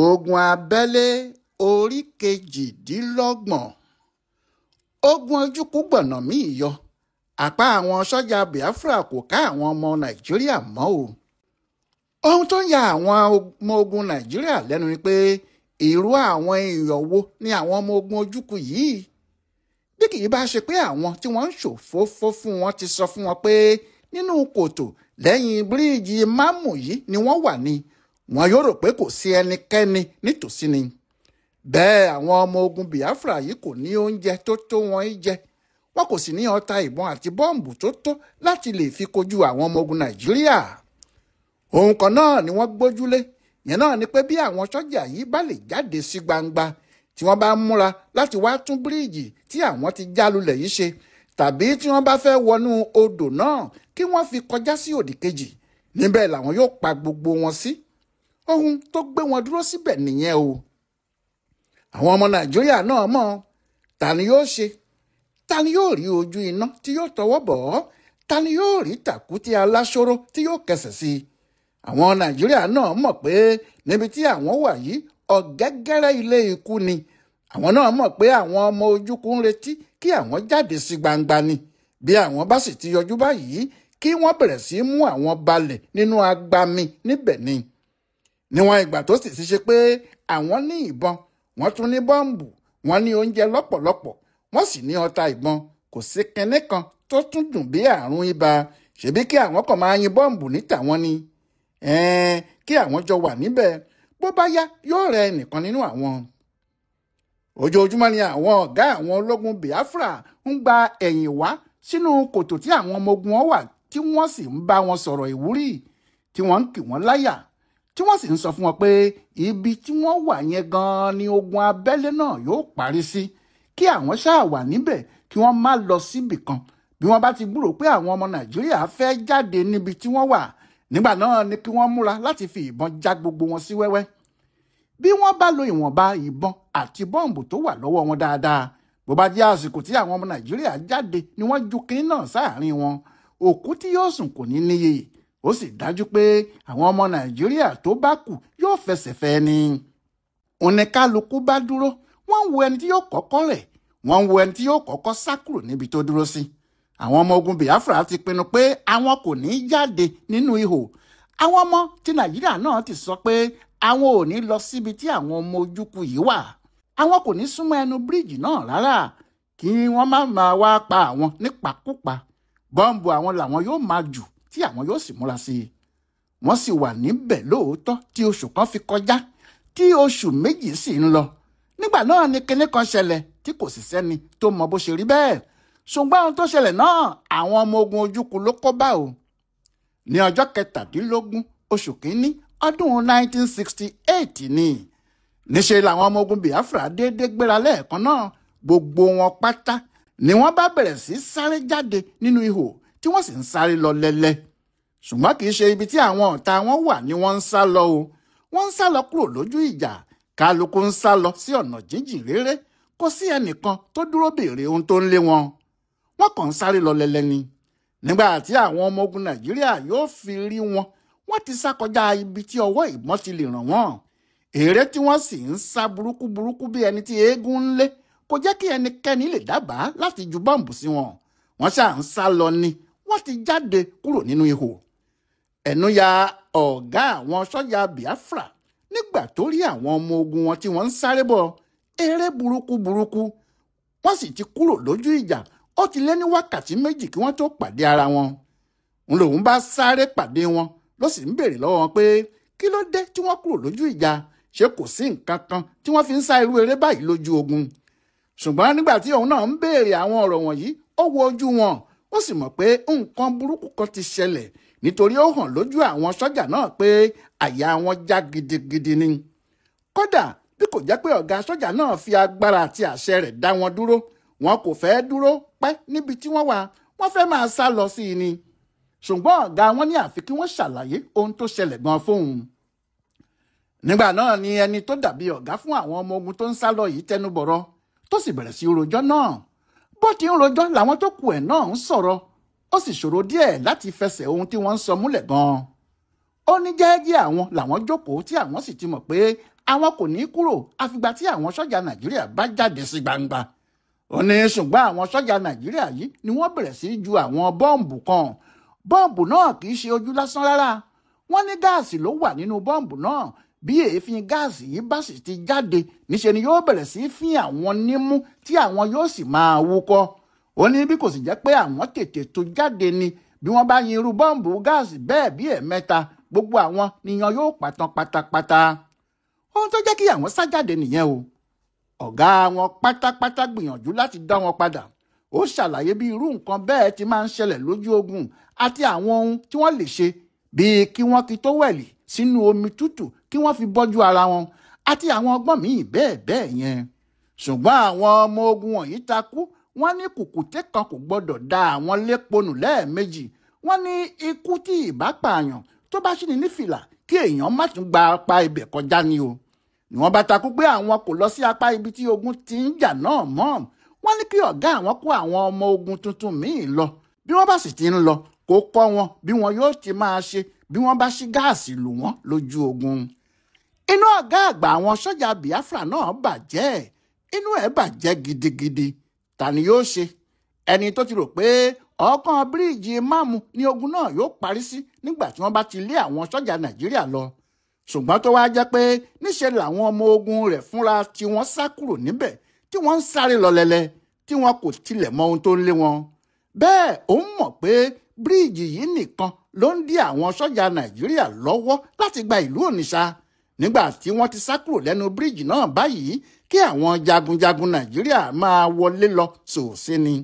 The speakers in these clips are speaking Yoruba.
Ogun abẹ́lé orí 28. Ogun ojúkú gbọ̀nà míì yọ. Apá àwọn sọ́jà Biafra kò ká àwọn ọmọ Nàìjíríà mọ́ o. Ohun tó ń ya àwọn ọmọ ogun Nàìjíríà lẹ́nu ni pé irú àwọn èèyàn wo ni àwọn ọmọ ogun ojúkú yìí? Bí kì í bá ṣe pé àwọn tí wọ́n ń ṣòfófó fún wọn ti sọ fún wọn pé nínú kòtò lẹ́yìn bíríìjì Mámù yìí ni wọ́n wà ní, wọn yóò rò pé kò sí ẹnikẹ́ni nítòsí ni. Bẹ́ẹ̀ àwọn ọmọ ogun Biafra yìí kò ní oúnjẹ tó tó wọn í jẹ. Wọn kò sì ní ọta ìbọn àti bọ́ǹbù tó tó láti lè fi kojú àwọn ọmọ ogun Nàìjíríà. Ohun kan náà ni wọ́n gbójúlé. Ìyẹn náà ni pé bí àwọn sọ́jà yìí bá lè jáde sí gbangba tí wọ́n bá ń múra láti wá tún bíríìjì tí àwọn ti já lulẹ̀ yìí ṣe, tàbí tí wọ́n bá fẹ́ wọnú odò náà kí wọ́n fi kọjá sí òdì kejì, níbẹ̀ làwọn yóò pa gbogbo wọn sí. Ohun tó gbé wọn dúró síbẹ̀ nìyẹn o. Àwọn ọmọ Nàìjíríà náà mọ̀. Ta ni yóò ṣe? Ta ni yóò rí ojú iná tí yóò tọwọ́ bọ̀ ọ́? Ta ni yóò rí tàkúté aláṣọ́rọ́ tí yóò kẹsẹ̀ sí i? Àwọn Nàìjíríà náà mọ̀ pé níbi tí àwọn wà yìí ọ̀gẹ́gẹ́rẹ́ ilé ikú ni. Àwọn náà mọ̀ pé àwọn ọmọ ojúkú ń retí kí àwọn jáde sí gbangba ni. Bí àwọn bá sì ti yọjú báyìí, kí wọ́n bẹ̀rẹ̀ sí í mú àwọn balẹ̀ nínú agbami níbẹ̀ ni. Níwọ̀n ìgbà tó sì ti ṣe pé àwọn ní ìbọn, wọ́n tún ní bọ́ǹbù, wọ́n ní oúnjẹ lọ́pọ̀lọpọ̀, wọ́n sì ní ọta ìbọn, kò sí kinní kan tó tún dùn bí àrùn ibà. Ṣebí kí àwọn kan máa yin bọ́ǹbù ní tàwọn ni. Kí àwọn jọ wà níbẹ̀, bó bá yá yóò rẹ ẹnìkan nínú àwọn. Ojoojúmọ́ ni àwọn ọ̀gá àwọn ológun Biafra ń gba ẹ̀yìn wá sínú kòtò tí àwọn ọmọ ogun wọn wà, tí wọ́n sì ń bá wọn sọ̀rọ̀ ìwúrí, tí wọ́n ń kì wọ́n láyà, tí wọ́n sì ń sọ fún wọn pé ibi tí wọ́n wà yẹn gan-an ni ogun abẹ́lé náà yóò parí sí, kí àwọn ṣáà wà níbẹ̀ kí wọ́n má lọ síbì kan. Bí wọ́n bá ti gbúròó pé àwọn ọmọ Nàìjíríà fẹ́ jáde níbi tí wọ́n wà, nígbà náà ni kí wọ́n múra láti fi ìbọn já gbogbo wọn sí wẹ́wẹ́. Bí wọ́n bá lo ìwọ̀nba ìbọn àti bọ́ǹbù tó wà lọ́wọ́ wọn dáadáa, bó bá jẹ́ àsìkò tí àwọn ọmọ Nàìjíríà jáde ni wọ́n ju kinní náà sáàrin wọn, òkú tí yóò sùn kò ní níye. Ó sì dájú pé àwọn ọmọ Nàìjíríà tó bá kù yóò fẹsẹ̀ fẹ́ ni. Oníkálukú bá dúró, wọ́n ń wo ẹni tí yóò kọ́kọ́ rẹ̀, wọ́n ń wo ẹni tí yóò kọ́kọ́ sá kúrò níbi tó dúró sí. Àwọn ọmọ ogun Biafra ti pinnu pé àwọn kò ní jáde nínú ihò. Àwọn ọmọ ti Nàìjíríà náà ti sọ pé àwọn ò ní lọ síbi tí àwọn ọmọ ojúkú yìí wà. Àwọn kò ní súnmọ́ ẹnu bíríìjì náà rárá, kí wọ́n má máa wá pa àwọn nípakúpa. Bọ́ǹbù àwọn làwọn yóò máa jù tí àwọn yóò sì múra sí i. Wọ́n sì wà níbẹ̀ lóòótọ́ tí oṣù kan fi kọjá, tí oṣù méjì sì ń lọ. Nígbà náà ni kinní kan ṣẹlẹ̀ tí kò sì sẹ́ni tó mọ bó ṣe rí bẹ́ẹ̀. Ṣùgbọ́n ohun tó ṣẹlẹ̀ náà, àwọn ọmọ ogun ojúkú ló kó bá o. Ní ọjọ́ 17 oṣù kínní ọdún 1968 ni. Níṣe làwọn ọmọ ogun Biafra déédéé gbéra lẹ́ẹ̀kan náà, gbogbo wọn pátá ni wọ́n bá bẹ̀rẹ̀ sí sáré jáde nínú ihò tí wọ́n sì ń sáré lọ lẹ́lẹ́. Ṣùgbọ́n kì í ṣe ibi tí àwọn ọ̀tá wọn wà ni wọ́n ń sá lọ o. Wọ́n ń sá lọ kúrò lójú ìjà, kálukú ń sá lọ sí ọ̀nà jíjìn réré, kò sí ẹnìkan tó dúró béèrè ohun tó ń lé wọn. Wọ́n kàn ń sáré lọ lẹ́lẹ́ ni. Nígbà tí àwọn ọmọ ogun Nàìjíríà yóò fi rí wọn, wọ́n ti sá kọjá ibi tí ọwọ́ ìbọn ti lè ràn wọ́n. Èrè tí wọ́n sì ń sá burúkú burúkú bí ẹni tí eégún ń lé kò jẹ́ kí ẹnikẹ́ni lè dábàá láti ju bọ́ǹbù sí wọn. Wọ́n ṣáà ń sá lọ ni, wọ́n ti jáde kúrò nínú ihò. Ẹnu ya ọ̀gá àwọn sọ́jà Biafra nígbà tó rí àwọn ọmọ ogun wọn tí wọ́n ń sáré bọ̀, eré burúkú burúkú. Wọ́n sì ti kúrò lójú ìjà, ó ti lé ní wákàtí 2 kí wọ́n tó pàdé ara wọn. Ń lòun bá sáré pàdé wọn, ló sì ń béèrè lọ́wọ́ wọn pé kí ló dé tí wọ́n kúrò lójú ìjà, ṣé kò sí nǹkan kan tí wọ́n fi ń sá irú eré báyìí lójú ogun. Ṣùgbọ́n nígbà tí òun náà ń béèrè àwọn ọ̀rọ̀ wọ̀nyí, ó wo ojú wọn, ó sì mọ̀ pé nǹkan burúkú kan ti ṣẹlẹ̀, nítorí ó hàn lójú àwọn sọ́jà náà pé àyà wọn já gidigidi ni. Kódà bí kò jẹ́ pé ọ̀gá sọ́jà náà fi agbára àti àṣẹ rẹ̀ dá wọn dúró, wọn kò fẹ́ dúró pẹ́ níbi tí wọ́n wà, wọ́n fẹ́ máa sá lọ sí i ni. Ṣùgbọ́n ọ̀gá wọn ní àfi kí wọ́n ṣàlàyé ohun tó ṣẹlẹ̀ gan fóun. Nígbà náà ni ẹni tó dàbí ọ̀gá fún àwọn ọmọ ogun tó ń sá lọ yìí tẹnu bọ̀rọ̀, tó sì bẹ̀rẹ̀ sí rojọ́ náà. Bó ti ń rojọ́ làwọn tó kù ẹ̀ náà ń sọ̀rọ̀, ó sì ṣòro díẹ̀ láti fẹsẹ̀ ohun tí wọ́n ń sọ múlẹ̀ gan-an. Ó ní jẹ́ẹ́jẹ́ àwọn làwọn jókòó tí àwọn sì ti mọ̀ pé Àwọn kò ní kúrò àfìgbà tí àwọn sọ́jà Nàìjíríà bá jáde sí gbangba. Ó ní ṣùgbọ́n àwọn sọ́jà Nàìjíríà yìí ni wọ́n bẹ̀rẹ̀ sí í ju àwọn bọ́ǹbù kan. Bọ́ǹbù náà kì í ṣe ojú lásán rárá. Wọ́n ní gáàsì ló wà nínú bọ́ǹbù náà. Bí èéfín gáàsì yìí bá sì ti jáde, níṣe ni yóò bẹ̀rẹ̀ sí í fín àwọn nímú tí àwọn yóò sì máa wúkọ́. Ó ní bí kò sì jẹ́ pé àwọn tètè tó jáde ni, bí wọ́n bá yin irú bọ́ǹbù gáàsì bẹ́ẹ̀ bí ẹ̀ẹ̀mẹ́ta, gbogbo àwọn níyan yóò pàtàn pátápátá. Ohun tó jẹ́ kí àwọn sá jáde nìyẹn o. Ọ̀gá wọn pátápátá gbìyànjú láti dá wọn padà. Ó ṣàlàyé bí irú nǹkan bẹ́ẹ̀ ti máa ń ṣẹlẹ̀ lójú ogun àti àwọn ohun tí wọ́n lè ṣe, bíi kí wọ́n ki tówẹ̀lì sínú omi tútù kí wọ́n fi bọ́jú ara wọn àti àwọn ọgbọ́n míì bẹ́ẹ̀ bẹ́ẹ̀ yẹn. Ṣùgbọ́n àwọn ọmọ ogun wọ̀nyí takú. Wọ́n ní kùkùté kan kò gbọ́dọ̀ da àwọn lépo nù lẹ́ẹ̀mejì. Wọ́n ní ikú tí ìbá pààyàn tó bá ṣíni ní fìlà kí èèyàn má tún gba apá ibẹ̀ kọjá ni o. Ni wọ́n bá takú pé àwọn kò lọ sí apá ibi tí ogun ti ń jà náà mọ́. Wọ́n ní kí ọ̀gá àwọn kó àwọn ọmọ ogun tuntun míì lọ. Bí wọ́n bá sì ti ń lọ, kó kọ́ wọn bí wọn yóò ti máa ṣe bí wọ́n bá ṣí gáàsì lù wọ́n lójú ogun. Inú ọ̀gá àgbà àwọn sọ́jà Biafra náà bàjẹ́. Inú ẹ̀ bàjẹ́ gidigidi. Ta ni yóò ṣe? Ẹni tó ti rò pé ọ̀ọ́kán bíríìjì Máàmù ní ogun náà yóò parí sí nígbà tí wọ́n bá ti lé àwọn sọ́jà Nàìjíríà lọ. Ṣùgbọ́n tó wáá jẹ́ pé níṣe làwọn ọmọ ogun rẹ̀ fúnra tí wọ́n sá kúrò níbẹ̀, tí wọ́n ń sáré lọ lẹ́lẹ́, tí wọn kò tilẹ̀ mọ ohun tó ń lé wọn. Bẹ́ẹ̀ òun mọ̀ pé bíríìjì yìí nìkan ló ń dí àwọn sọ́jà Nàìjíríà lọ́wọ́ láti gba ìlú Ònìṣà. Nígbà tí wọ́n ti sá kúrò lẹ́nu bíríìjì náà báyìí, kí àwọn jagunjagun Nàìjíríà máa wọlé lọ sòsí ni.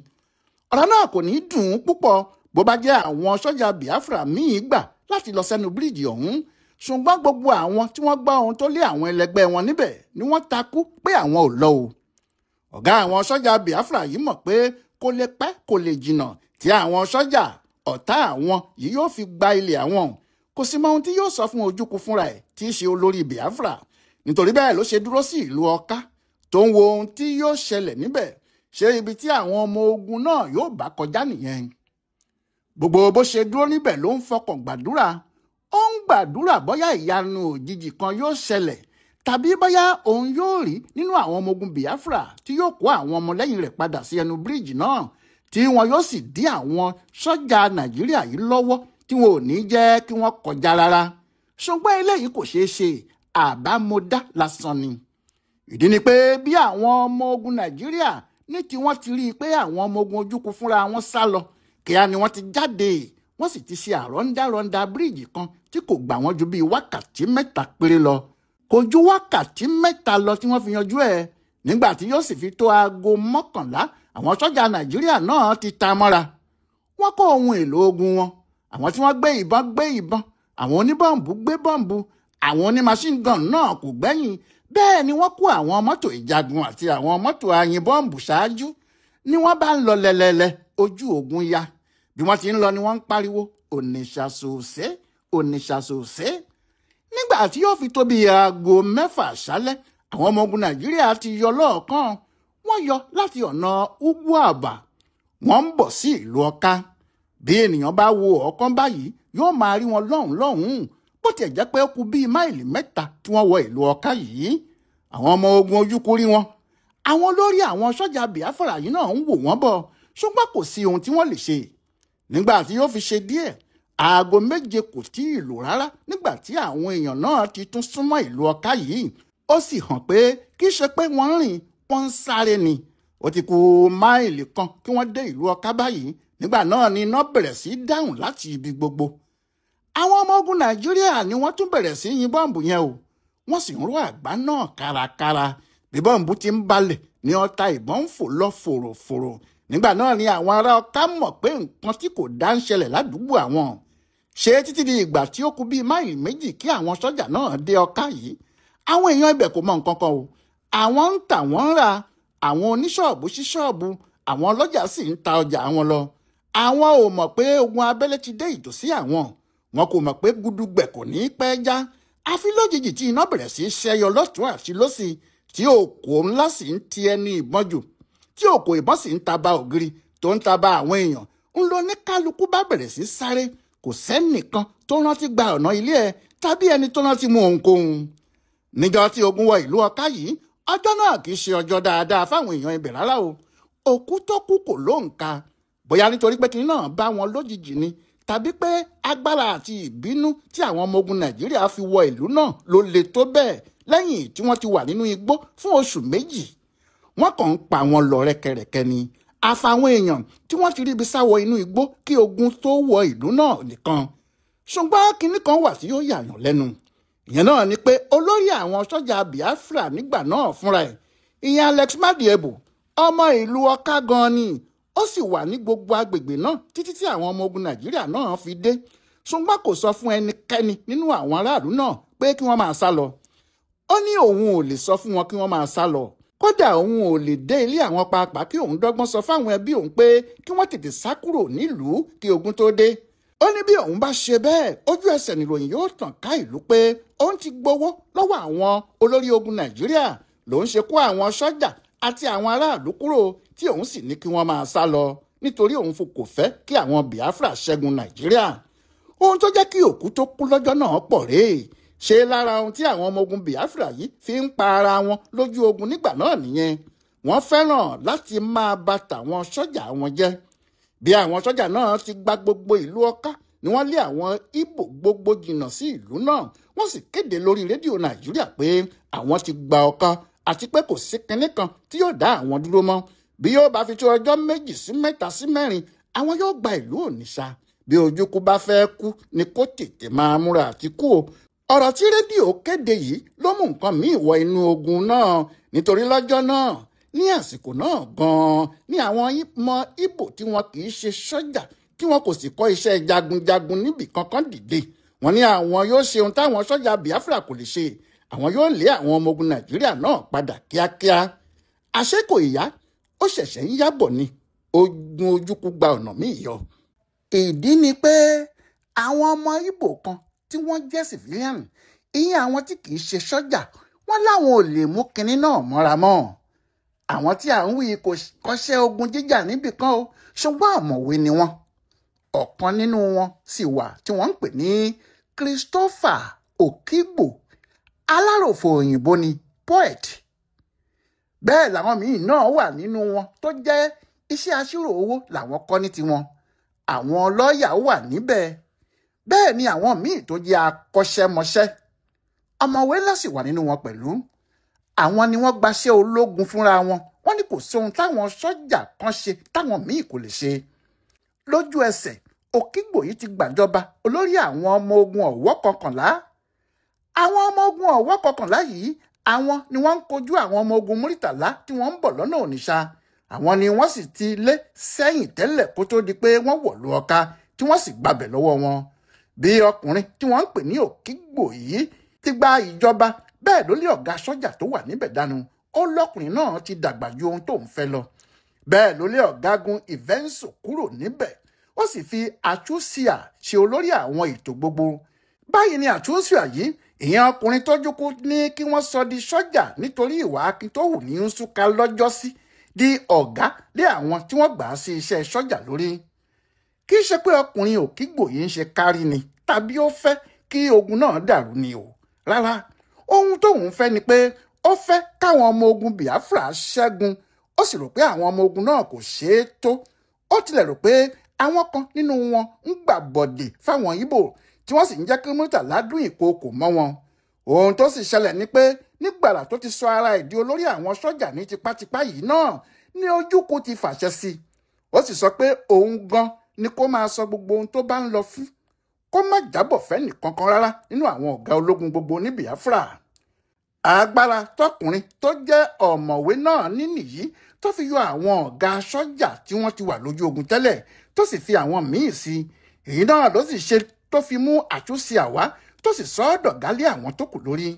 Ọ̀rọ̀ náà kò ní dùn ún púpọ̀ bó bá jẹ́ àwọn sọ́jà Biafra míì gbà láti lọ sẹ́nu bíríìjì ọ̀hún. Ṣùgbọ́n gbogbo àwọn tí wọ́n gbọ́ ohun tó lé àwọn ẹlẹgbẹ́ wọn níbẹ̀ ni wọ́n takú pé àwọn ò lọ o. Ọ̀gá àwọn sọ́jà Biafra yìí mọ̀ pé kò lè pẹ́ kò lè jìnnà tí àwọn sọ́jà ọ̀tá àwọn yìí yóò fi gba ilẹ̀ àwọn. Kò sì mọ ohun tí yóò sọ fún Ojukwu fúnra ẹ̀ tí í ṣe olórí Biafra. Nítorí bẹ́ẹ̀ ló ṣe dúró sí ìlú Ọ̀ká tó ń wo ohun tí yóò ṣẹlẹ̀ níbẹ̀. Ṣé ibi tí àwọn ọmọ ogun náà yóò bá kọjá nìyẹn? Gbogbo bó ṣe dúró níbẹ̀ ló ń fọkàn gbàdúrà. Ó ń gbàdúrà bóyá ìyanu òjijì kan yóò ṣẹlẹ̀ tàbí bóyá òun yóò rí nínú àwọn ọmọ ogun Biafra tí yóò kó àwọn ọmọlẹ́yìn rẹ̀ padà sí ẹnu bíríìjì náà, tí wọn yóò sì dí àwọn sọ́jà Nàìjíríà yìí lọ́wọ́ tí wọn ò ní jẹ́ kí wọ́n kọjá rárá. Ṣùgbọ́n eléyìí kò ṣeé ṣe, àbámọ̀dá lásán ni. Ìdí ni pé bí àwọn ọmọ ogun Nàìjíríà ní tí wọ́n ti rí i pé àwọn ọmọ ogun Ojukwu fúnra wọn sá lọ, kíá ni wọ́n ti jáde. Wọ́n sì ti ṣe àrọ́ndárọ́ndá bíríìjì kan tí kò gbà wọ́n ju bíi wákàtí 3 péré lọ. Kò ju wákàtí 3 lọ tí wọ́n fi yanjú ẹ̀. Nígbà tí yóò sì fi tó aago 11, àwọn sọ́jà Nàìjíríà náà ti ta mọ́ra. Wọ́n kó ohun èlò ogun wọn. Àwọn tí wọ́n gbé ìbọn gbé ìbọn, àwọn oníbọ̀m̀bù gbé bọ̀m̀bù, àwọn onímachine gun náà kò gbẹ́yìn. Bẹ́ẹ̀ ni wọ́n kó àwọn mọ́tò ìjagun àti àwọn mọ́tò ayìnbọ̀m̀bù ṣáájú. Ni wọ́n bá ń lọ lẹ́lẹ́lẹ́, ojú ogun ya. Bí wọ́n ti ń lọ ni wọ́n ń pariwo Ònìṣà sòsé, Ònìṣà sòsé. Nígbà tí yóò fi tó bí aago 6 àṣálẹ́, àwọn ọmọ ogun Nàìjíríà ti yọ lọ́ọ̀kan. Wọ́n yọ láti ọ̀nà Ugwuaba. Wọ́n ń bọ̀ sí ìlú Ọ̀ká. Bí ènìyàn bá wo ọ̀ọ́kán báyìí, yóò máa rí wọn lọ́hùn lọ́hùn. Bó tiẹ̀ jẹ́ pé ó kù bíi máìlì 3 tí wọ́n wọ ìlú Ọ̀ká yìí. Àwọn ọmọ ogun Ojukwu rí wọn. Àwọn olórí àwọn sọ́jà Biafra yìí náà ń wò wọ́n bọ̀, ṣùgbọ́n kò sí ohun tí wọ́n lè ṣe. Nígbà tí yóò fi ṣe díẹ̀, aago 7 kò tí ì lù rárá nígbà tí àwọn èèyàn náà ti tún súnmọ́ ìlú Ọ̀ká yìí. Ó sì hàn pé kì í ṣe pé wọ́n ń rìn, wọ́n ń sáré ni. Ó ti kù máìlì 1 kí wọ́n dé ìlú Ọ̀ká báyìí. Nígbà náà ni iná bẹ̀rẹ̀ sí dáhùn láti ibi gbogbo. Àwọn ọmọ ogun Nàìjíríà ni wọ́n tún bẹ̀rẹ̀ sí yìn bọ́ǹbù yẹn o. Wọ́n sì ń ró àgbá náà kárakára. Bí bọ́ǹbù ti ń balẹ̀ ni ọta ìbọn ń fò lọ fòròfòrò. Nígbà náà ni àwọn ará Ọ̀ká mọ̀ pé nǹkan tí kò dá ń ṣẹlẹ̀ ládùúgbò àwọn. Ṣé títí di ìgbà tí ó kù bíi máìlì 2 kí àwọn sọ́jà náà dé Ọ̀ká yìí, àwọn èèyàn ibẹ̀ kò mọ nǹkan kan o. Àwọn ń tà wọ́n ń rà, àwọn oníṣọ́ọ̀bù sí ṣọ́ọ̀bù, àwọn ọlọ́jà sì ń ta ọjà wọn lọ. Àwọn ò mọ̀ pé ogun abẹ́lé ti dé ìtòsí àwọn. Wọn kò mọ̀ pé gudugbẹ̀ kò ní pẹ́ já. Àfi lójijì tí iná bẹ̀rẹ̀ sí í ṣẹ́yọ lọ́tún àti lósì, tí òkò ńlá sì ń ti ẹni ìbọn jù, tí òkò ìbọn sì ń taba ògiri tó ń taba àwọn èèyàn. Ń lọ ní kálukú bá bẹ̀rẹ̀ sí sáré. Kò sẹ́nìkan tó rántí gba ọ̀nà ilé ẹ̀ tàbí ẹni tó rántí mú ohunkóhun. Níjọ́ tí ogun wọ ìlú Ọ̀ká yìí, ọjọ́ náà kì í ṣe ọjọ́ dáadáa fáwọn èèyàn ibẹ̀ rárá o. Òkú tó kú kò lóǹkà, bóyá nítorí pé kinní náà bá wọn lójijì ni tàbí pé agbára àti ìbínú tí àwọn ọmọ ogun Nàìjíríà fi wọ ìlú náà ló le tó bẹ́ẹ̀ lẹ́yìn tí wọ́n ti wà nínú igbó fún oṣù 2. Wọ́n kàn ń pa wọn lọ rẹ́kẹrẹ́kẹ́ ni. Àfàwọn èèyàn tí wọ́n ti ríbi sá wọ inú igbó kí ogun tó wọ ìlú náà nìkan. Ṣùgbọ́n kinní kan wà tí yóò yàyàn lẹ́nu. Ìyẹn náà ni pé olórí àwọn sọ́jà Biafra nígbà náà fúnra ẹ̀, ìyẹn Alex Madiebo, ọmọ ìlú Ọ̀ká gan ni, ó sì wà ní gbogbo agbègbè náà títí tí àwọn ọmọ ogun Nàìjíríà náà fi dé. Ṣùgbọ́n kò sọ fún ẹnikẹ́ni nínú àwọn aráàlú náà pé kí wọ́n máa sá lọ. Ó ní òun ò lè sọ fún wọn kí wọ́n máa sá lọ. Kódà òun ò lè dé ilé àwọn pàápàá kí òun dọ́gbọ́n sọ fáwọn ẹbí òun pé kí wọ́n tètè sá kúrò nílùú kí ogun tó dé. Ó ní bí òun bá ṣe bẹ́ẹ̀, ojú ẹsẹ̀ nìròyìn yóò tàn ká ìlú pé òun ti gbowó lọ́wọ́ àwọn olórí ogun Nàìjíríà, lòun ṣe kó àwọn sọ́jà àti àwọn aráàlú kúrò tí òun sì ní kí wọ́n máa sá lọ nítorí òun kò fẹ́ kí àwọn Biafra ṣẹ́gun Nàìjíríà. Ohun tó jẹ́ kí òkú tó kú lọ́jọ́ náà pọ̀ rèé. Ṣe lára ohun tí àwọn ọmọ ogun Biafra yìí fi ń pa ara wọn lójú ogun nígbà náà nìyẹn. Wọ́n fẹ́ràn láti máa bà tàwọn sọ́jà wọn jẹ́. Bí àwọn sọ́jà náà ti gba gbogbo ìlú Ọ̀ká ni wọ́n lé àwọn Ìgbò gbogbo jìnnà sí ìlú náà. Wọ́n sì kéde lórí rédíò Nàìjíríà pé àwọn ti gba Ọ̀ká àti pé kò sí kinní kan tí yóò dá àwọn dúró mọ́. Bí yóò bá fi tó ọjọ́ 2 sí 3 sí 4, àwọn yóò gba ìlú Ònìṣà. Bí Ojukwu bá fẹ́ kú ni kó tètè máa múra àti kú o. Ọ̀rọ̀ tí rédíò kéde yìí ló mú nǹkan míì wọ inú ogun náà, nítorí lọ́jọ́ náà ní àsìkò náà gan-an ní àwọn ọmọ Ìgbò tí wọn kì í ṣe sọ́jà tí wọn kò sì kọ́ iṣẹ́ jagunjagun níbì kankan dìde. Wọ́n ní àwọn yóò ṣe ohun táwọn sọ́jà Biafra kò lè ṣe. Àwọn yóò lé àwọn ọmọ ogun Nàìjíríà náà padà kíákíá. Àṣé kò ìyá, ó ṣẹ̀ṣẹ̀ ń yábọ̀ ni. Ogun Ojukwu gba ọ̀nà míì yọ. Ìdí ni pé àwọn ọmọ Ìgbò kan tí wọ́n jẹ́ civilian, ìyẹn àwọn tí kì í ṣe sọ́jà, wọ́n láwọn ò lè mú kinní náà mọ́ra mọ́. Àwọn tí à ń wí kò kọ́ṣẹ́ ogun jíjà níbì kan o, ṣùgbọ́n ọ̀mọ̀wé ni wọ́n. Ọ̀kan nínú wọn sì wà tí wọ́n ń pè ní Christopher Okigbo, aláròfò òyìnbó ni, poet. Bẹ́ẹ̀ làwọn míì náà wà nínú wọn tó jẹ́ iṣẹ́ aṣírò owó làwọn kọ́ ní tiwọn. Àwọn lọ́ọ̀yà wà níbẹ̀. Bẹ́ẹ̀ ni àwọn míì tó jẹ́ akọ́ṣẹ́mọṣẹ́, ọ̀mọ̀wé ńlá sì wà nínú wọn pẹ̀lú. Àwọn ni wọ́n gbaṣẹ́ ológun fúnra wọn. Wọ́n ní kò sóhun táwọn sọ́jà kan ṣe táwọn míì kò lè ṣe. Lójú ẹsẹ̀, Okigbo yìí ti gbàjọba olórí àwọn ọmọ ogun ọ̀wọ́ 11. Àwọn ọmọ ogun ọ̀wọ́ 11 yìí, àwọn ni wọ́n ń kojú àwọn ọmọ ogun Múrítàlá tí wọ́n ń bọ̀ lọ́nà Ònìṣà. Àwọn ni wọ́n sì ti lé sẹ́yìn tẹ́lẹ̀ kó tó di pé wọ́n wọ̀lú Ọ̀ká tí wọ́n sì gbabẹ̀ lọ́wọ́ wọn. Bí ọkùnrin tí wọ́n ń pè ní Okigbo yìí ti gba ìjọba, bẹ́ẹ̀ ló lé ọ̀gá sọ́jà tó wà níbẹ̀ dànù. Ó lọ́kùnrin náà ti dàgbà ju ohun tó ń fẹ́ lọ. Bẹ́ẹ̀ ló lé ọ̀gágun Ivenso kúrò níbẹ̀. Ó sì fi Àtúnṣíà ṣe olórí àwọn ètò gbogbo. Báyìí ni Àtúnṣíà yìí, ìyẹn ọkùnrin tójúkú ní kí wọ́n sọ di sọ́jà nítorí ìwà akin tó hù ní Nsukka lọ́jọ́sí, di ọ̀gá lé àwọn tí wọ́n gbà á sí iṣẹ́ sọ́jà lórí. Kì í ṣe pé ọkùnrin Okigbo yìí ń ṣe kárí ni tàbí ó fẹ́ kí ogun náà dàrú ni o. Rárá, ohun tóun fẹ́ ni pé ó fẹ́ káwọn ọmọ ogun Biafra ṣẹ́gun. Ó sì rò pé àwọn ọmọ ogun náà kò ṣeé tó. Ó tilẹ̀ rò pé àwọn kan nínú wọn ń gbàbọ̀dè fáwọn Ìgbò tí wọ́n sì ń jẹ́ kí Murtala dún ìkookò mọ́ wọn. Ohun tó sì ṣẹlẹ̀ ni pé nígbàrà tó ti sọ ara ẹ̀ di olórí àwọn sọ́jà ní tipátipá yìí náà ní Ojukwu ti fàṣẹ sí i. Ó sì sọ pé òun gan ni kó máa sọ gbogbo ohun tó bá ń lọ fún, kó má jábọ̀ fẹ́nì kankan rárá nínú àwọn ọ̀gá ológun gbogbo ní Biafra. Agbára tọkùnrin tó jẹ́ ọ̀mọ̀wé náà ní nìyí tó fi yọ àwọn ọ̀gá sọ́jà tí wọ́n ti wà lójú ogun tẹ́lẹ̀ tó sì fi àwọn míì sí i. Èyí náà ló sì ṣe tó fi mú Àtúnṣíà wá tó sì sọ ọ́ dọ̀gá lé àwọn tó kù lórí.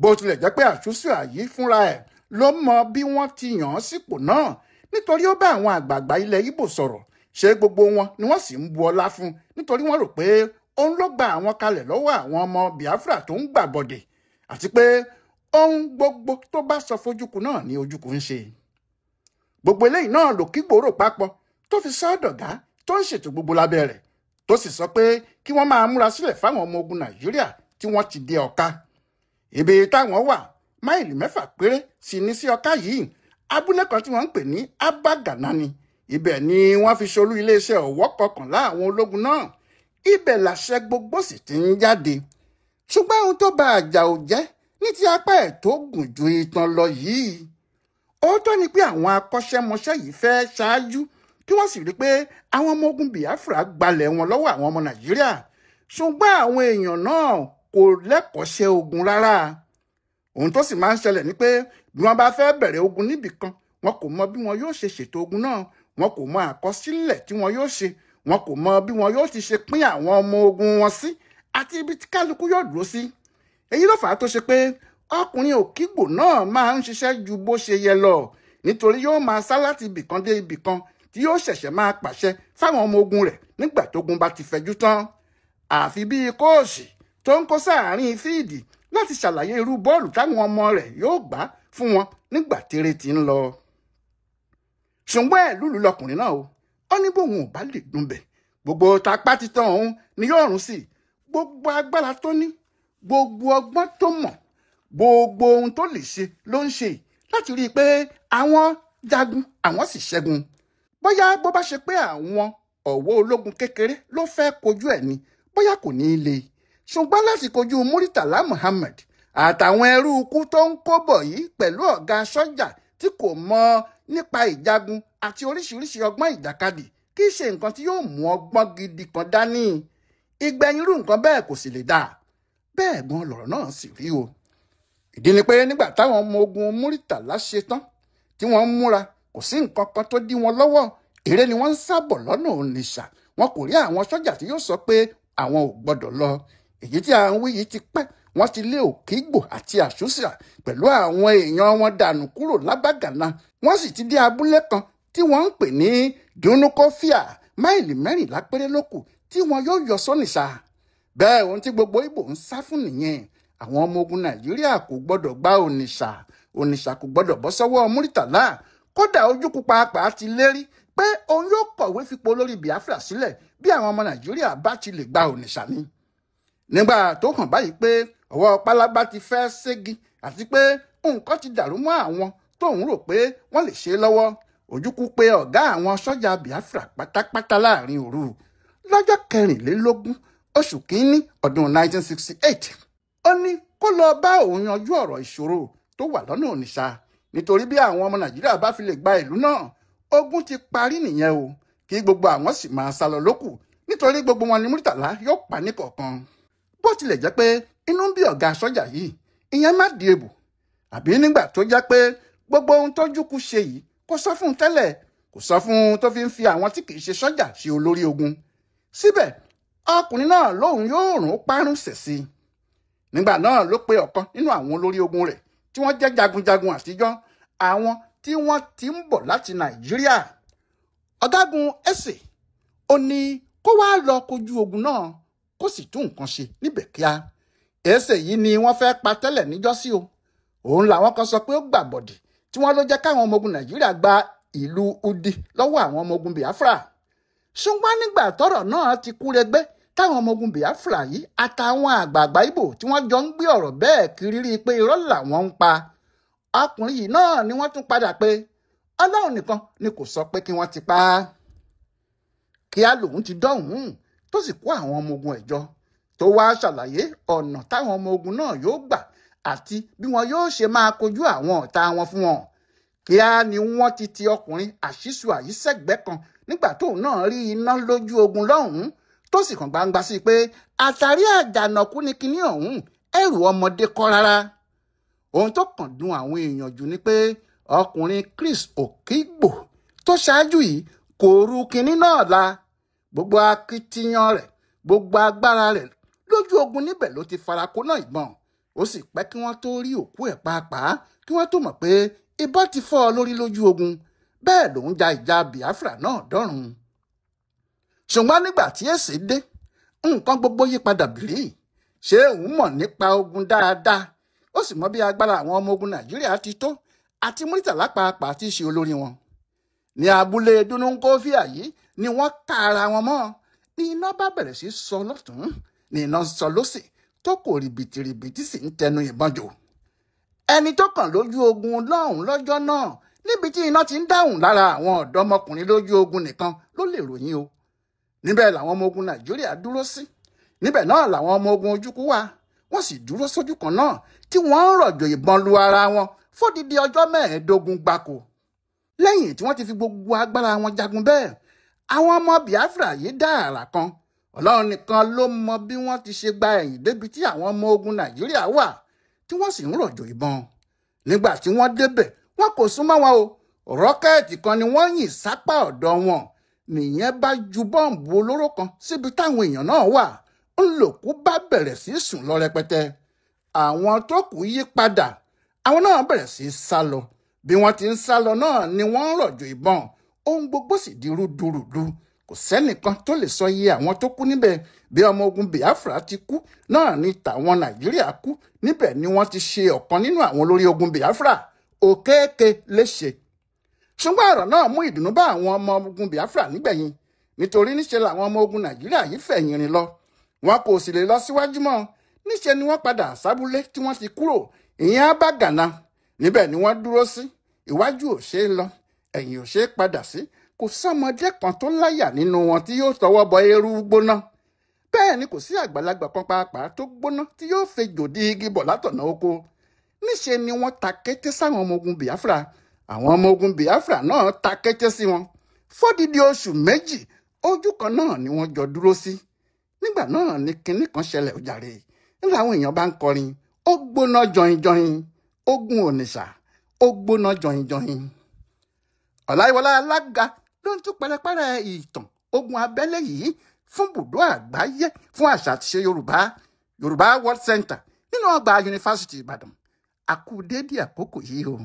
Bó tilẹ̀ jẹ́ pé Àtúnṣíà yìí fúnra ẹ̀ ló mọ bí wọ́n ti yàn án sípò náà nítorí ó bá àwọn àgbààgbà ilẹ̀ Ìgbò sọ̀rọ̀, ṣé gbogbo wọn ni wọ́n sì ń bu ọlá fún nítorí wọ́n rò pé òun ló gba àwọn kalẹ̀ lọ́wọ́ àwọn ọmọ Biafra tó ń gbàbọ̀dè, àti pé ohun gbogbo tó bá sọ fojúkù náà ni Ojukwu ń ṣe. Gbogbo eléyìí náà l'Okigbo rò papọ̀ tó fi sọ dọ̀gá tó ń ṣètò gbogbo lábẹ́ rẹ̀, tó sì sọ pé kí wọ́n máa múra sílẹ̀ fáwọn ọmọ ogun Nàìjíríà tí wọ́n ti dé Ọ̀ká. Ibi táwọn wà máìlì 6 péré sì ní sí Ọká yìí. Abúlé kan tí wọ́n ń pè ní Abagana ni. Ibẹ̀ ni wọ́n fi ṣolú iléeṣẹ́ ọ̀wọ́ 11 àwọn ológun náà. Ibẹ̀ làṣẹ gbogbo sì ti ń jáde. Ṣùgbọ́n ohun tó ba Àjàó jẹ́ ní ti apá ẹ̀ tó gùn ju itan lọ yìí. Òótọ́ ni pé àwọn akọ́ṣẹ́mọṣẹ́ yìí fẹ́ ṣáájú kí wọ́n sì rí pé àwọn ọmọ ogun Biafra gbalẹ̀ wọn lọ́wọ́ àwọn ọmọ Nàìjíríà. Ṣùgbọ́n àwọn èèyàn náà kò lẹ́kọ̀ọ́ṣẹ́ ogun rárá. Ohun tó sì máa ń ṣẹlẹ̀ ni pé bí wọ́n bá fẹ́ bẹ̀rẹ̀ ogun níbì kan, wọn kò mọ bí wọn yóò ṣe ṣètò ogun náà, wọn kò mọ àkọsílẹ̀ tí wọn yóò ṣe, wọn kò mọ bí wọn yóò ti ṣe pín àwọn ọmọ ogun wọn sí àti ibi tí kálukú yóò dúró sí. Èyí ló fà á tó ṣe pé ọkùnrin Òkígbò náà máa ń ṣiṣẹ́ ju bó ṣe yẹ lọ, nítorí yóò máa sá láti ibìkan dé ibìkan tí yóò ṣẹ̀ṣẹ̀ máa pàṣẹ fáwọn ọmọ ogun rẹ̀ nígbà tógun bá ti fẹjú tán. Àfi bíi kóòsì tó ń kó sáàárín fíìdì láti ṣàlàyé irú bọ́ọ̀lù táwọn ọmọ rẹ̀ yóò gbá fún wọn nígbà tèrè ti ń lọ. Ṣùgbọ́n ẹ̀ lùlù lọkùnrin náà o, ó ní bóun ò bá lè dúnbẹ̀, gbogbo tapá títan òun ni yóò rún sí, gbogbo agbára tó ní, gbogbo ọgbọ́n tó mọ̀, gbogbo ohun tó lè ṣe ló ń ṣe láti rí i pé àwọn jagun àwọn sì ṣẹ́gun. Bóyá bó bá ṣe pé àwọn ọ̀wọ́ ológun kékeré ló fẹ́ kojú ẹ̀ ni, bóyá kò ní í le. Ṣùgbọ́n láti kojú Muritala Muhammed àtàwọn ẹrú ikú tó ń kó bọ̀ yìí pẹ̀lú ọ̀gá sọ́jà tí kò mọ nípa ìjagun àti oríṣiríṣi ọgbọ́n ìjàkadì kì í ṣe nǹkan tí yóò mú ọgbọ́n gidi kan dání. Ìgbẹ̀yìn irú nǹkan bẹ́ẹ̀ kò sì lè dáa. Bẹ́ẹ̀ gan lọ̀rọ̀ náà sì rí o. Ìdí ni pé nígbà táwọn ọmọ ogun Muritala ṣe tán tí wọ́n ń múra, kò sí nǹkan kan tó dí wọn lọ́wọ́. Eré ni wọ́n ń sábọ̀ lọ́nà Onitsha. Wọn kò rí àwọn sọ́jà tí yóò sọ pé àwọn ò gbọ́dọ̀ lọ. Èyí tí à ń wí yìí ti pẹ́. Wọ́n ti lé Òkígbò àti Àṣùṣà pẹ̀lú àwọn èèyàn wọn dànù kúrò lábàgànà. Wọ́n sì ti dé abúlé kan tí wọ́n ń pè ní Dunukofia, máìlì 14 péré ló kù tí wọn yóò yọ sọ́nìṣà. Bẹ́ẹ̀ ohun tí gbogbo Ìgbò ń sá fún nìyẹn. Àwọn ọmọ ogun Nàìjíríà kò gbọ́dọ̀ gba Onitsha. Onitsha kò gbọ́dọ̀ bọ́ sọ́wọ́ Muritala. Kódà Ojukwu pàápàá ti lérí pé òun yóò kọ̀wé fipò lórí Biafra sílẹ̀ bí àwọn ọmọ Nàìjíríà bá ti lè gba Onitsha ni. Nígbà tó hàn báyìí pé ọwọ́ pálábá ti fẹ́ ségi àti pé nǹkan ti dàrú mọ́ àwọn tóun rò pé wọ́n lè ṣe lọ́wọ́, Ojukwu pé ọ̀gá àwọn sọ́jà Biafra pátápátá láàrin òru lọ́jọ́ 24 oṣù kínní ọdún 1968. Ó ní kó lọ bá òun yanjú ọ̀rọ̀ ìṣòro tó wà lọ́nà Onitsha, nítorí bí àwọn ọmọ Nàìjíríà bá fi lè gba ìlú náà, ogun ti parí nìyẹn o, kí gbogbo àwọn sì máa sá lọ lókù, nítorí gbogbo wọn ni Muritala yóò pa ní kọ̀ọ̀kan. Bó tilẹ̀ jẹ́ pé inú ń bí ọ̀gá sọ́jà yìí, ìyẹn má di ebò, àbí nígbà tó jẹ́ pé gbogbo ohun tójúkú ṣe yìí kò sọ fún un tẹ́lẹ̀, kò sọ fún un tó fi ń fi àwọn tí kìí ṣe sọ́jà ṣe olórí ogun. Síbẹ̀ ọkùnrin náà lóun yóò rún parun sẹ̀ sí i. Nígbà náà ló pe ọ̀kan nínú àwọn olórí ogun rẹ̀ tí wọ́n jẹ́ jagunjagun àtijọ́, àwọn tí wọ́n ti ń bọ̀ láti Nàìjíríà. Ọ̀gágun Ese ó ní kó wá lọ kojú ogun náà kó sì tún nǹkan ṣe níbẹ̀ kíá. Ese yìí ni wọ́n fẹ́ pa tẹ́lẹ̀ níjọ́sí o. Òun làwọn kan sọ pé ó gbàbọ̀dì tí wọ́n ló jẹ́ káwọn ọmọ ogun Nàìjíríà gba ìlú Udi lọ́wọ́ àwọn ọmọ ogun Biafra. Ṣùgbọ́n nígbà tọ́rọ̀ náà ti kúrẹgbẹ́ táwọn ọmọ ogun Biafra yìí àtàwọn àgbààgbà Ìgbò tí wọ́n jọ ń gbé ọ̀rọ̀ bẹ́ẹ̀ kiri rí i pé irọ́ làwọn ń pa. Ọkùnrin yìí náà ni wọ́n tún padà pé Ọlọ́run nìkan ni kò sọ pé kí wọ́n ti pa á. Kíá lòun ti dọ̀hún tó sì kó àwọn ọmọ ogun ẹ̀jọ tó wá ṣàlàyé ọ̀nà táwọn ọmọ ogun náà yóò gbà àti bí wọn yóò ṣe máa kojú àwọn ọ̀tá wọn fún wọn. Kíá ni wọ́n ti ti ọkùnrin Àṣìṣù àyíṣẹ́gbẹ́ kan nígbà tóun náà rí iná lójú ogun lọ́hùn-ún tó sì kàn gbangba sí pé àtàrí àjànàkú ni kinní ọ̀hún, ẹrù ọmọdé kọ́ rárá. Ohun tó kàn dùn àwọn èèyàn jù ni pé ọkùnrin Chris Òkígbò tó ṣáájú yìí kò ru kinní náà la. Gbogbo akitiyan rẹ̀, gbogbo agbára rẹ̀ lójú ogun níbẹ̀ ló ti farakó náà ìbọn. Ó sì pẹ́ kí wọ́n tó rí òkú ẹ̀ pàápàá kí wọ́n tó mọ̀ pé ìbọn ti fọ́ ọ lórí lójú ogun. Bẹ́ẹ̀ lòun ja ìjà Biafra náà dọ́run. Ṣùgbọ́n nígbà tí Ese dé, nǹkan gbogbo yí padà bìrì. Ṣé òun mọ̀ nípa ogun dáadáa? Ó sì mọ bí agbára àwọn ọmọ ogun Nàìjíríà ti tó àti Muritala pàápàá tí í ṣe olórí wọn. Ní abúlé Dunukofia yìí ni wọ́n ká ara wọn mọ́. Ní iná bá bẹ̀rẹ̀ sí sọ lọ́tún, ní iná sọ lósì, tó kò rìbìtìrìbìtì sì ń tẹnu ìbọn jò. Ẹni tó kàn lójú ogun lọ́hùn lọ́jọ́ náà níbi tí iná ti ń dáhùn lára àwọn ọ̀dọ́mọkùnrin lójú ogun nìkan ló lè ròyìn o. Níbẹ̀ làwọn ọmọ ogun Nàìjíríà dúró sí, níbẹ̀ náà làwọn ọmọ ogun Ojukwu wà, wọ́n sì dúró sójú kan náà tí wọ́n ń rọ̀jò ìbọn lu ara wọn fódìdí ọjọ́ 15 gbáko. Lẹ́yìn tí wọ́n ti fi gbogbo agbára wọn jagun bẹ́ẹ̀, àwọn ọmọ Biafra yìí dá àrà kan. Ọlọ́run nìkan ló mọ bí wọ́n ti ṣe gba ẹ̀yìn débi tí àwọn ọmọ ogun Nàìjíríà wà tí wọ́n sì ń rọ̀jò ìbọn. Nígbà tí wọ́n débẹ̀, wọn kò súnmọ́ wọn o. Rọ́kẹ́ẹ̀tì kan ni wọ́n yìn sápá ọ̀dọ̀ wọn. Nìyẹn bá ju bọ́ǹbù olóró kan síbi táwọn èèyàn náà wà. Ńlòkú bá bẹ̀rẹ̀ sí sùn lọ rẹpẹtẹ. Àwọn tó kù yí padà, àwọn náà bẹ̀rẹ̀ sí sá lọ. Bí wọ́n ti ń sá lọ náà ni wọ́n ń rọ̀jò ìbọn. Ohun gbogbo sì di rúdurùdu. Kò sẹ́nìkan tó lè sọ iye àwọn tó kú níbẹ̀. Bí ọmọ ogun Biafra ti kú náà ni tàwọn Nàìjíríà kú. Níbẹ̀ ni wọ́n ti ṣe ọ̀kan nínú àwọn olórí ogun Biafra, Òkèèké léṣe. Ṣùgbọ́n ọ̀rọ̀ náà mú ìdùnnú bá àwọn ọmọ ogun Biafra nígbẹ̀yìn, nítorí níṣe làwọn ọmọ ogun Nàìjíríà yìí fẹ̀yìn rìn lọ. Wọn kò sì lè lọ síwájú mọ́. Níṣe ni wọ́n padà sábúlé tí wọ́n ti kúrò, ìyẹn Abágànà. Níbẹ̀ ni wọ́n dúró sí. Iwájú ò ṣeé lọ, ẹ̀yìn ò ṣeé padà sí. Kò sọ́mọdé kan tó láyà nínú wọn tí yóò tọwọ́ bọ eérú gbóná. Bẹ́ẹ̀ ni kò sí àgbàlagbà kan pàápàá tó gbóná tí yóò fejò dí igi bọ̀ látọ̀nà oko. Níṣe ni wọ́n ta kété sáwọn ọmọ ogun Biafra. Àwọn ọmọ ogun Biafra náà ta kété sí wọn. Fódìdí oṣù 2, ojú kan náà ni wọ́n jọ dúró sí. Nígbà náà ni kinní kan ṣẹlẹ̀ ojàre. Nígbà àwọn èèyàn bá ń kọrin, ó gbóná jọyinjọyin, ogun Onitsha, ó gbóná jọyinjọyin. Ọláyíwọlá Alága ló ń tú pẹrẹpẹrẹ ìtàn ogun abẹ́lé yìí fún bùdó àgbáyé fún àṣà àti ìṣe Yorùbá, Yorùbá World Center nínú ọgbà Yunifásítì Ìbàdàn. A kú déédéé àkókò yìí o.